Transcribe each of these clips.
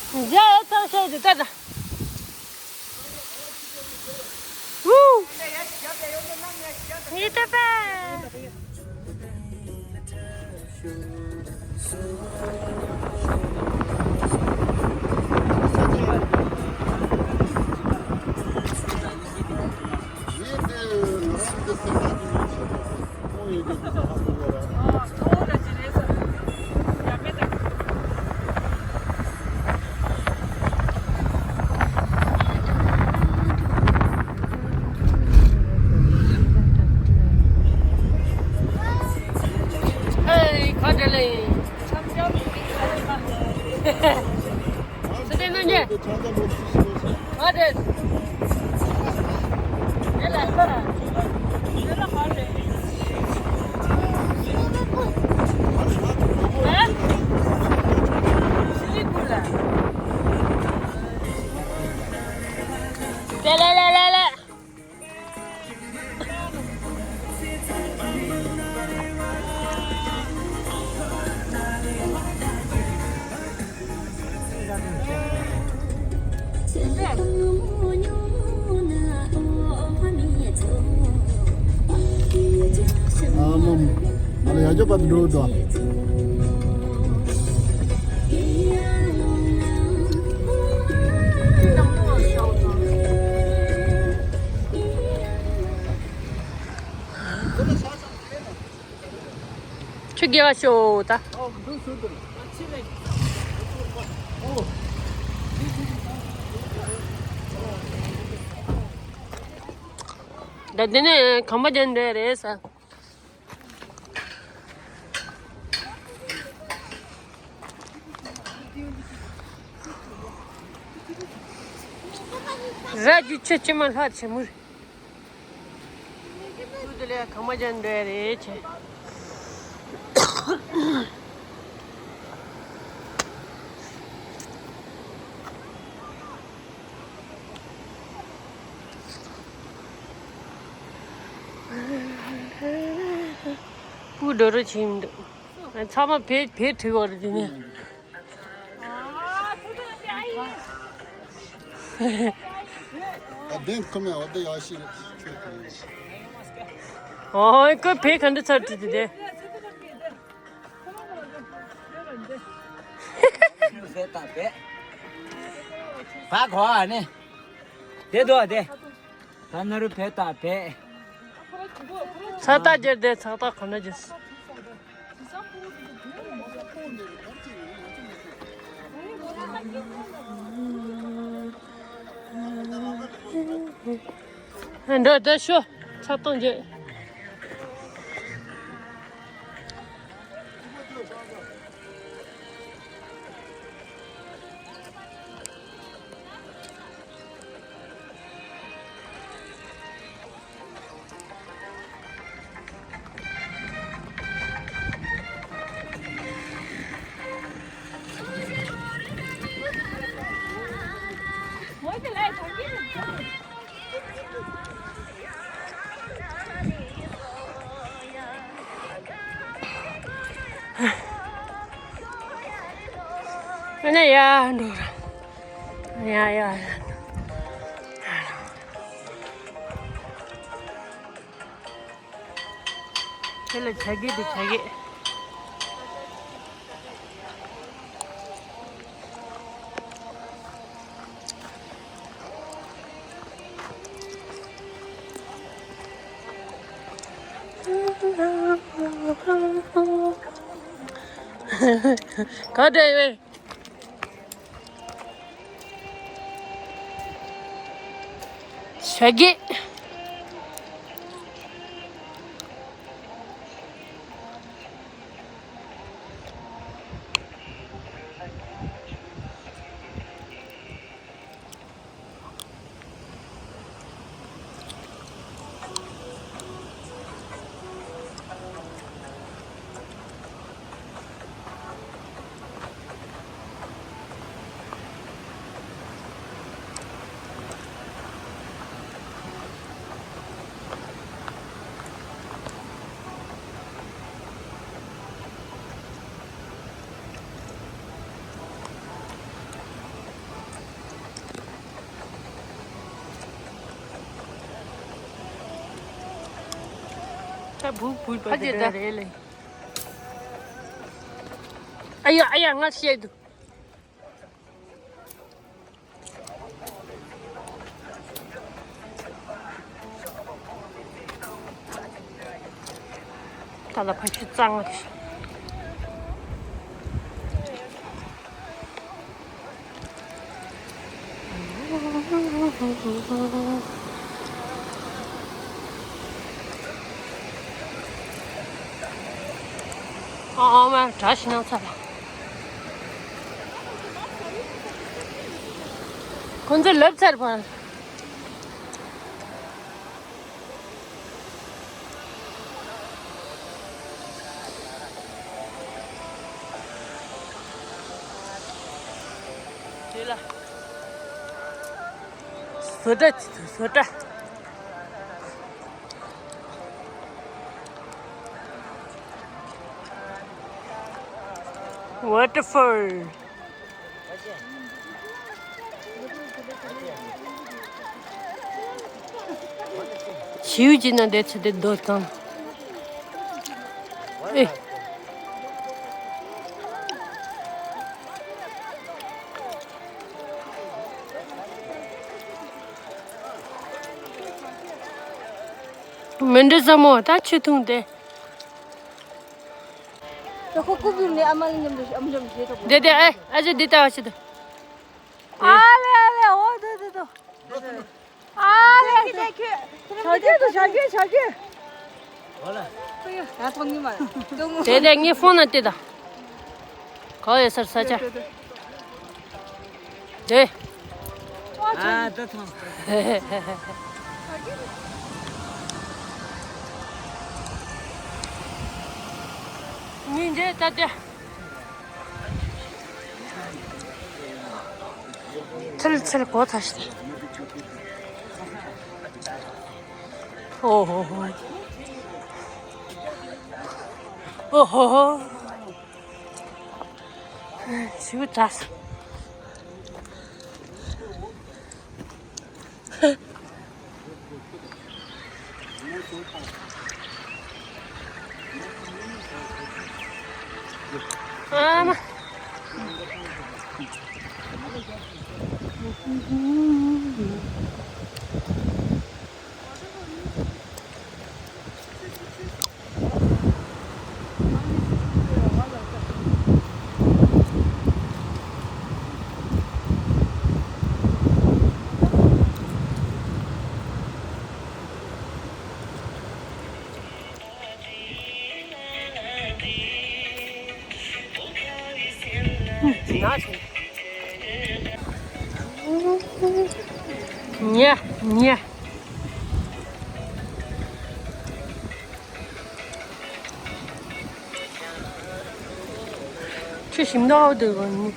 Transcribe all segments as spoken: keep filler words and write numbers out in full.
འཇའ་ཚང་ཤོས་དེ་ལྟ་ད། ཝུ། ཡིད་ཏེ་པེ། ཧེ། ཁ་བྲལ་ལེ། ཚང་ཚང་མི་ཁ་བྲལ་ལེ། སུ་དེ་ནང་ཉེ། ཨ་དེ། དེ་ལ་ཧ། དེ་ལ་ཧ་རེད། ཧ། སི་ལི་ཀུ་ལ། དེ་ལ་ལ་ལ་ལ། ཨ་མ། ང་ལ་ཡ་ཅོ་པ་འགྲོ་དོ། ཁྱོད་དགེ་བ་ཤོག་ད། ད་འདི་ནས་གང་པ་ཅན་འདྲ་རེད་ས། ར་རྒྱུ་ཆུ་ཆེན་མོ་ལྷག་ཆེན་མོ་རེད། ཀུ་དེ་ལས་གང་མ་ཅན་འདྲ་རེད་ཆེ། སྤུ་འགྲོ་རུ་ཕྱིན་འདུག་ཚང་མ་བེད་བེད་བྲིས་བ་རེད་དེ་ནས། ཨོ་ཁོ་བེད་ག་འདྲ་ཚར་བྲིས་དེ། བེད་ད་བེད། ཕ་གོ་ཨ་ནི། དེ་དོ་དེ། ད་ན་རུ་བེད་ད་བེད། ཚ་ཐག་རྒྱལ་དེ་ཚ་ཐག་གོ་ན་རྒྱལ། འདྲ་འདྲ་ཤོ་ཚ་ཐག་རྒྱལ། ཨ་ནི་ཡ་འགྲོ་ར། ཡ་ཡ་ཡ། དེ་ལ་བྱ་རྒྱུ་དེ་བྱ་རྒྱུ། ག་འདྲ་ཡོད། ཞོགས་ཀས། བུག་བུག་པ་ཨ་ཅེ་དེ་ད་འདྲ་རེད་ལེ། ཨ་ཡ་ཨ་ཡ་ང་བཤད་འདུག་ད་ལ་ཕ་ཤུ་གཙང་མ་རེད། ཨ་ཨ་མ་གྲ་ཞིག་གནང་ཚར་ལ། ཁོ་ཚོ་ལབ་ཚར་བ། དེ་ལ། བཟོ་གྲྭ་ཅིག་བཟོ་གྲྭ། Waterfall། བྱིའུ་གྱི་ནང་བསྡད་ཚེ་དེ་རྡོ་དང་། ཨེ། མི་འདྲི་ས་མོ་ད་ཆུ་འཐུང་དེ། ད་ཁོ་ཀུ་བུ་ནས་ཨ་མ་ལ་མཉམ་དུ་ཨམ་ཅོག་བྱེད་ཐུབ། དེ་དེ་ཨེ་ཨ་ཅེ་འདི་ལྟ་བ་ཞིག་ཏུ། ཨ་ལེ་ཨ་ལེ་འོ་དེ་དེ་དེ། ཨ་ལེ་དེ་ཁྱོད་ཞག་རྒྱས་དང་ཞག་རྒྱས་ཞག་རྒྱས། ཡ་ཐོང་གི་མ་ཏུང་། དེ་དེ་ངའི་ཕོན་ན་བལྟས་དང་། ག་བ་ཡོད་སར་ས་ཆ། དེ། ཨ་ད་ཐང་། ཉིན་རེ་ད་དེ། ཚིལ་ཚིལ་གོ་ཐ་ཤི། ཨོ་ཧོ་ཧོ། ཨོ་ཧོ་ཧོ། ཞིག་ཙག་ཨ་མ། ཉ་ཉ། ཆུ་ཞིམ་ནོ་འདུག་གོ་ནི།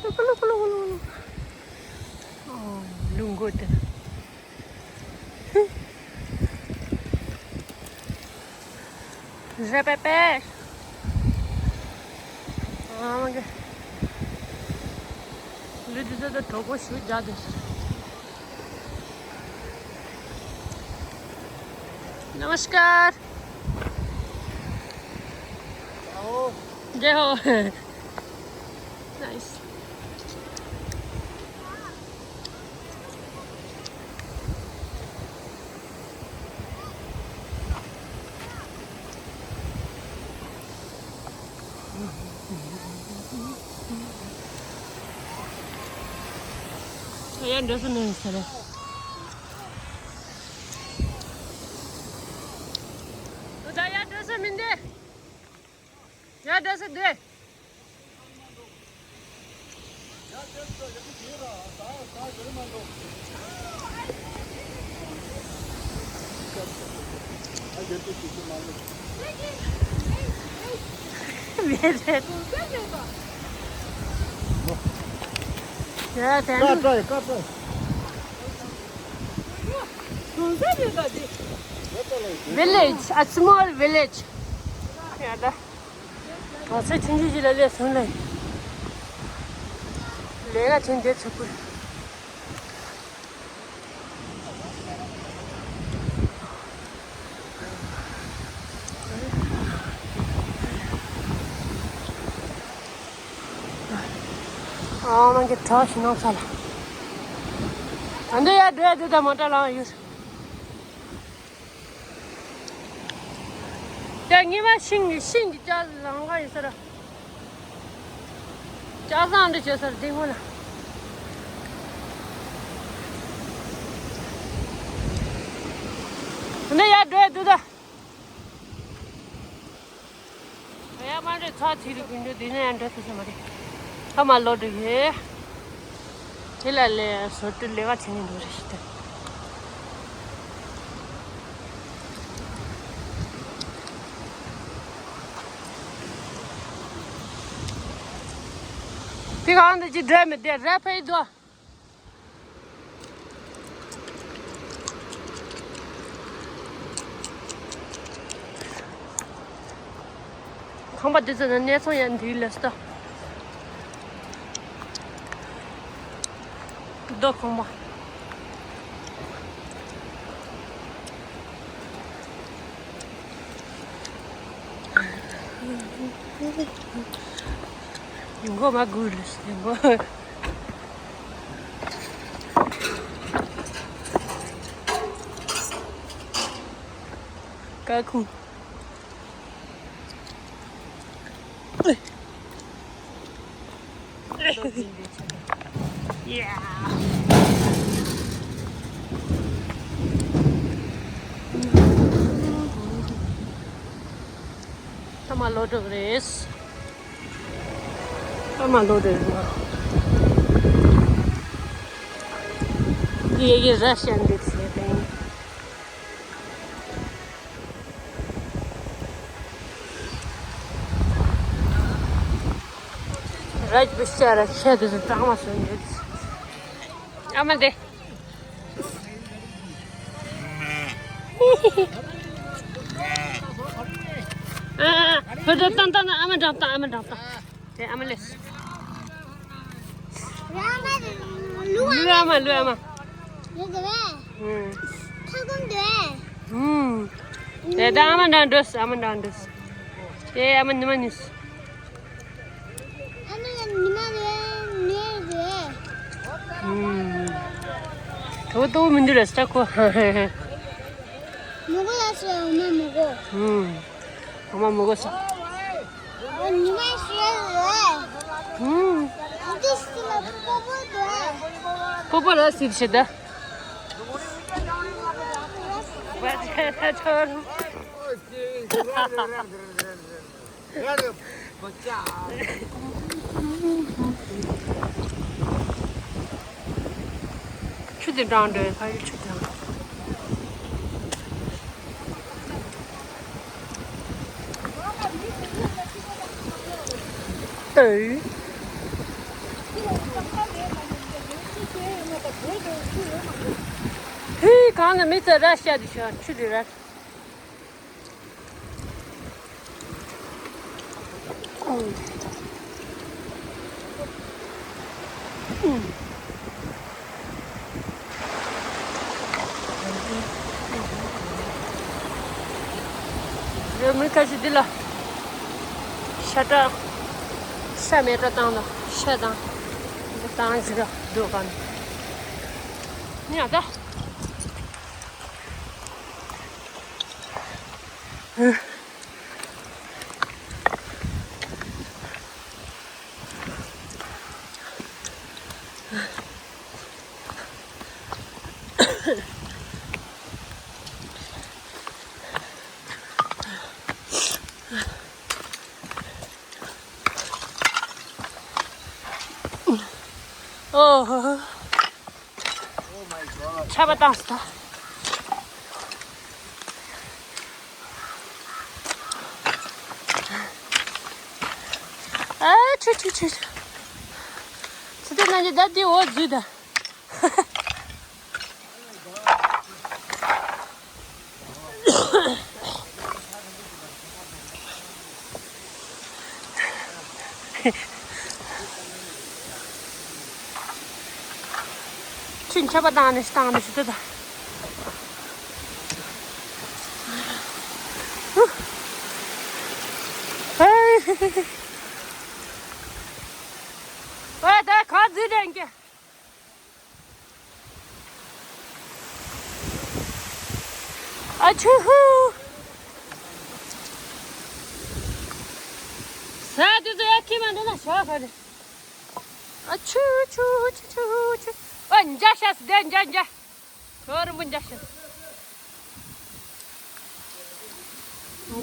ཀླུ་ཀླུ་ཀླུ་ཀླུ། ཨོ་ལུང་མགོ་དེ། རེ་པེ་པེ། ཨ་མ་གི། ལུས་འདི་ཚོ་ད་གྲོགས་པོ་ཞུ་རྒྱག་དེ། नमस्कार। आओ। जय हो। नाइस। ཡར་འགྲོ་ས་མིན་ཟེར། ད་ཡར་འགྲོ་ས་མིན་འདི། ཡར་འགྲོ་ས་འདི། མེད་རེད། ཡ་དེ་ཀ་ནི་ཀ་ཀ་ཀ། Village, a small village. ཡ་ད། ང་ཚོ་ཆུང་ཆུང་ཞིག་ལ་སླེབས་སོང་ལེ། ལས་ཀ་ཆེན་འདི་ཚུགས་པོ། ཨ་མ་གི་གྲོགས་ཤིག་ནང་ས་ལ། ད་འདི་ཡར་འགྲོ་ཡ་འདི་ད་མོ་ཊ་ལངས་ཡོད། ཡ་ངེས་པ་ཤིང་གི་ཤིང་གི་ལྕགས་ལང་ག་ཡོད་ས་ར། ལྕགས་ཟངས་འདི་བྱོས་ས་ར་འདི་སྔོན་ལ། ད་འདི་ཡར་འགྲོ་ཡ་འདི་ད། ཡ་མ་རེད། ཚ་ཚིག་རིག་དགོས་འདུག་འདི་ནས་ཡང་འགྲོ་ཐུབ་ས་མ་རེད། ཨ་མ་ལོ་འགྲོ་གི། དེ་ལ་ལས་བཟོ་སྤྲུལ་ལས་ཀ་བྱེད་ནས་འགྲོ་རེད་ཤི་ད། དེ་གང་འདི་ཅི་འདྲ་མི་བདེ་ར་ཕེ་དོ། ཁང་པ་འདི་ཚོ་ནི་གནས་ཚང་ཡང་འདི་ལས་ལྟ། རྡོ་ཁང་པ། ཡིན་གོ་མ་གུ་རུ་ཡིན་གོ། ཀ་ཁུང་། ཐ་མ་ལོ་དྲུག་རེད། ཐ་མ་ལོ་དྲུག་རེད། ཡེ་ཡེ་ར་ཤན་འདི་ཚེ་དེང་། ར་ཇི་བུ་ཤ་ར་ཤ་དེ་ཚོ་གཙང་མ་བཟོས་འདུག་ཨ་མ་དེ། ཨ་ཨ་ཨ། བུ་དེ་བཏང་བཏང་ན་ཨ་མ་འགྲངས་བཏང་། ཨ་མ་འགྲངས་བཏང་། དེ་ཨ་མ་ལས། ལུ་ཨ་མ། ལུ་ཨ་མ། ལུ་ཨ་མ། ཡོད་དེ་བས། ཨུམ། ཁ་སྐོམ་དེ་བས། ཨུམ། དེ་ད་ཨ་མ་འགྲངས་འགྲོ་སི། ཨ་མ་འགྲངས་འགྲོ་སི། དེ་ཨ་མ་ཉི་མ་ཉི་སི། ཨ་མ་ལ་ཉི་མ་ལས་ནས་དེ་བས། ཨུམ། དོ་དོ་མི་འདུག་ལ་སྟ་ཁོ། མོ་གོ་ལ་སི་ཨ་མ་མོ་གོ། ཨུམ། ཨ་མ་མོ་གོ་ས། ཉི་མ་ཤར་རེད། ཧུམ། འདི་སི་ལ་པོ་པོ་འདུག་པོ་པོ་ལ་སི་ཕྱི་ད། ཆུ་དེ་འགྲངས་འགྲོ་ཡ་ཕ་ཡུལ་ཆུ་དེ། ཨེ། ཧེ་གང་ལ་མི་ཚེ་ར་ཤ་དེ་ཤ་ཆུ་དེ་ར། རེད། མི་ཁ་ཤས་འདི་ལ་ཤ་སྐྲག་ཤ་མེད་སྐྲག་བཏང་ལ་ཤ་དང་འདི་བཏང་ཞིག་ལ་འདུག་ག་ནི་ཡ་ད། ཨོ། ཆར་པ་བཏང་སོང་ད། ཨ་ཁྲུ་ཁྲུ་ཁྲུ། ཚེ་དེ་ན་ཉི་ཟླ་འདི་འོ་འཛུལ་ད། ཁྱོད་ཆར་པ་བཏང་ནས་བཏང་ནས་ཞུ་དོ་ད། ཨོ་ད་ག་ ཟི་རེད་འགྱ། ཨ་ཆུ་ཧུ། ས་དེ་ཚོ་ཡར་ཁྱེར་མ་འདུག་ན་ཞོག་ག་རེད། ཨ་ཆུ་ཆུ་ཆུ་ཆུ་ཆུ། ཨ་འཇའ་ཤ་སི་དེ་འཇའ་འཇའ། ཁྱོད་རིན་པོ་འཇའ་ཤ།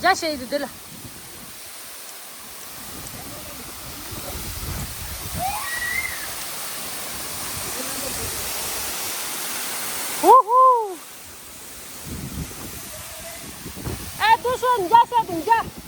འཇའ་ཤ་ཡི་དུ་དེ་ལ། ཧུ་ཧུ། ཨ་དེ་ཤ་འཇའ་ཤ་དུ་འཇའ།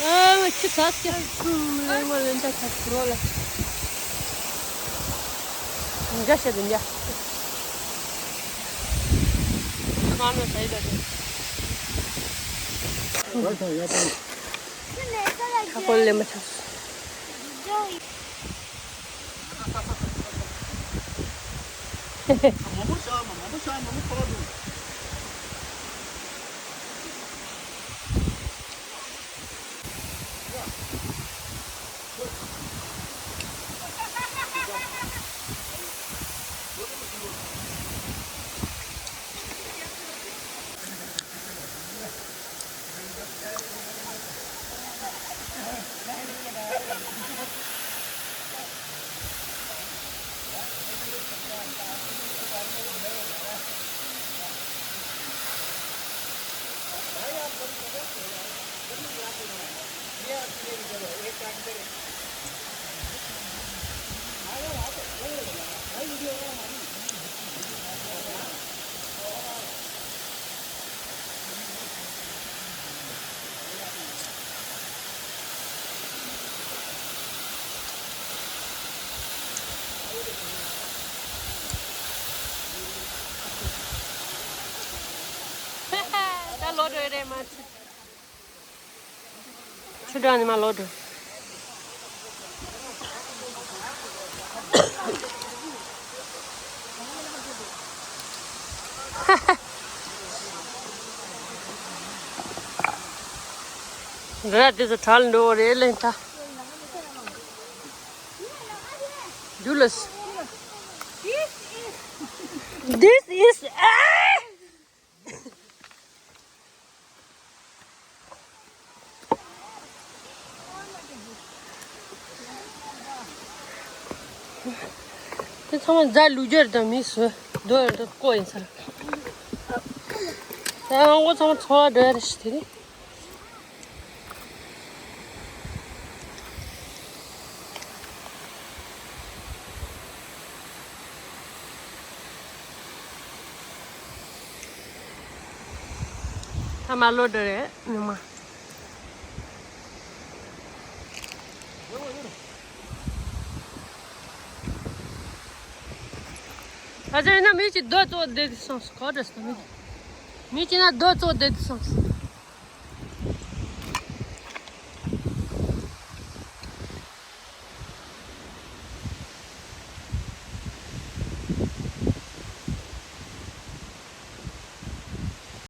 ཨ་ཁྱི་ཚ་སྐྱ། ལེ་མ་ལེན་ད་ཚ་སྐྱ་ལ། འཇའ་ཤ་དུ་འཇའ། ཁ་ནང་ས་ཡི་ད་དུ། ཁ་ཁོལ་ལེ་མ་ཚ། མང་པོ་བཞག་མ་མང་པོ་བཞག་མང་པོ་ཁོ་ར་འདུག་ད་ལོ་འགྲོ་ཡི་རེད་མ་ཚད། ཆུ་དྲང་ནི་མ་ལོ་འགྲོ། འདི་ལ་དེ་ཚོ་གྲལ་འགྲོ་བ་རེད་ལེན་ད། འདུག་ལ། This is དེ་ཚང་མ་རྫ་ལུག་རྒྱུ་རེད་ད། མི་སུ་རྡོ་རེད་ད་ཀོ་ཡིན་ས། ད་ང་ཚང་མ་འཚོ་བ་འགྲོ་ཡ་རེད་ཤི་དེ་ནི། ཐ་མ་ལོ་འདྲ་རེད་ཉི་མ། ཨ་ཙི་ན་མི་གཅིག་རྡོ་གཙོ་བསྡད་དུ་སོང་སོང་གོ་འདྲ་སོང་མི། མི་གཅིག་ན་རྡོ་གཙོ་བསྡད་དུ་སོང་སོང་།